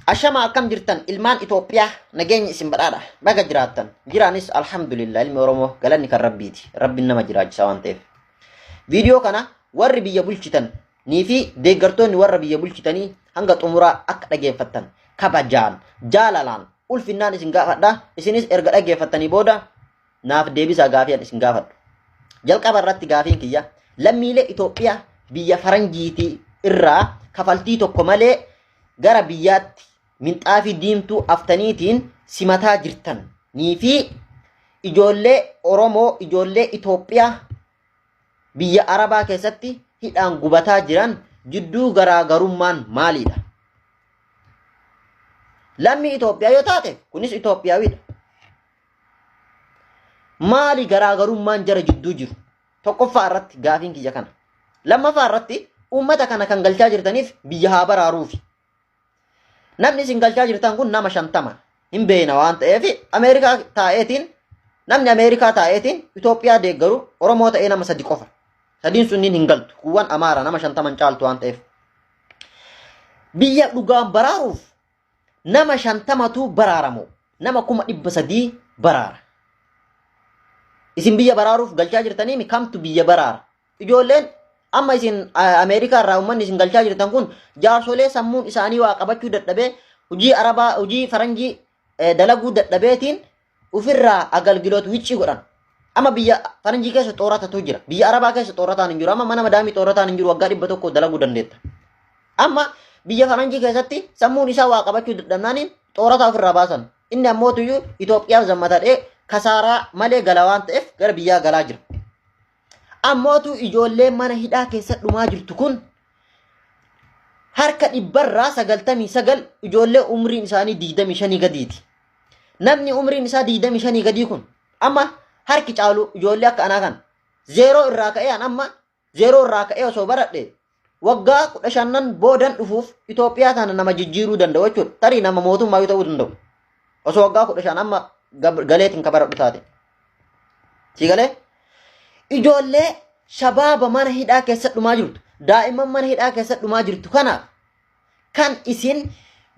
Ashama, akkam jirtan ilmaan Itoophiyaa? Nageenyi isin badhaadha, baga jiraattan. Jiraanis alhamdulillah. Ilmi Oromoo galanni kan Rabbiiti. Rabbiin nama jiraachisa waan ta'eef. Viidiyoo kana warri biyya bulchitan nii fi deeggartoonni warra biyya bulchitanii hanga xumuraa akka dhageeffattan kabajaan, jaalalaan, ulfinnaan isin gaafadha. Isinis erga dhageeffattanii booda naaf deebisaa gaafii isin gaafadhu. Jalqaba irratti gaafiin kiyya, lammiilee Itoophiyaa biyya faranjiitii irraa kafaltii tokko malee gara biyyaatti minxaafii diimtuu aftaniitiin simataa jirtan nii fi ijoollee Oromoo, ijoollee Itoophiyaa biyya Arabaa keessatti hidhaan gubataa jiran jidduu garaagarummaan maalidha? Lammii Itoophiyaa yoo taate, kunis Itoophiyaawidha. Maali garaagarummaan jara jidduu jiru? Tokkoffaa irratti gaafiin kiyya kana. Lammaffaa irratti, uummata kana kan galchaa jirtaniif biyya haa baraaruufi. Namni isin galchaa jirtan kun nama 50 hin beekna waan ta'eef, Ameerikaa taa'eetiin, namni Ameerikaa taa'eetiin Itoophiyaa deeggaru Oromoo ta'ee nama sadi qofa. Sadiin sunniin hin galtu. Kuuwwan Amaara nama 50 caaltu waan ta'eef. Biyya dhugaan baraaruuf nama 50tu baraaramu, nama 300,000 baraara? Isin biyya baraaruuf galchaa jirtanii kamtu biyya baraara? Ijoolleen amma isin Ameerikaa irraa uummanni isin galchaa jirtan kun jaarsolee sammuun isaanii waa qabachuu dadhabee, hojii Arabaa, hojii faranjii dalaguu dadhabeetiin ofirraa agalgiloot wiccii godhan. Amma biyya faranjii keessa xooratatu jira. Biyya Arabaa keessa xoorataan hin jiru. Amma mana madaamii xoorataan hin jiru, waggaa 100 dalaguu dandeetta. Amma biyya faranjii keessatti sammuun isaa waa qabachuu dadhabnaaniin xoorataa ofirraa baasan. Inni ammoo tuyyuu Itoophiyaaf zammatadhee kasaaraa malee gala waan ta'eef gara biyyaa galaa jira. Ammootu ijoollee mana hidhaa keessa dhumaa jirtu kun harka 99% ijoollee umriin isaanii 25 gadiiti. Namni umriin isaa 25 gadii kun amma harki caalu ijoollee akka anaa kana. Zeeroo irraa ka'ee, an amma zeeroo irraa ka'ee osoo baradhe waggaa 15 boodan dhufuuf Itoophiyaa tana nama jijjiiruu danda'u jechuudha. Tarii nama mootummaa yoo ta'uu danda'u. Osoo waggaa 15 amma galeetiin ka baradhu taate. Si galee? Ijoollee shabaaba mana hidhaa keessa dhumaa jirtu, daa'imman mana hidhaa keessa dhumaa jirtu kanaaf kan isin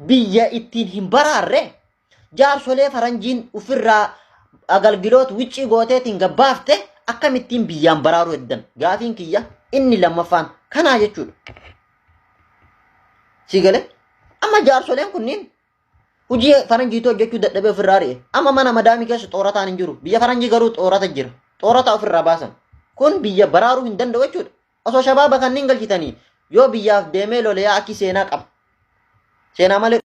biyya ittiin hin baraarre, jaarsolee faranjiin ofirraa agalgiloot wiccii gooteetiin gabbaafte akkamittiin biyyaan baraaruu heddan? Gaafiin kiyya inni lammaffaan kanaa jechuudha. Si galee? Amma jaarsoleen kunniin hojii faranjiitu hojjechuu dadhabee ofirraa ari'e. Amma mana madaamii keessa xoorataan hin jiru. Biyya faranjii garuu xoorata jira. Xoorata ofirraa baasan. Kun biyya baraaruu hin danda'u jechuudha. Osoo shabaaba kanneen galchitanii yoo biyyaaf deemee lole, yaa akki seenaa qaba. Seenaa malee.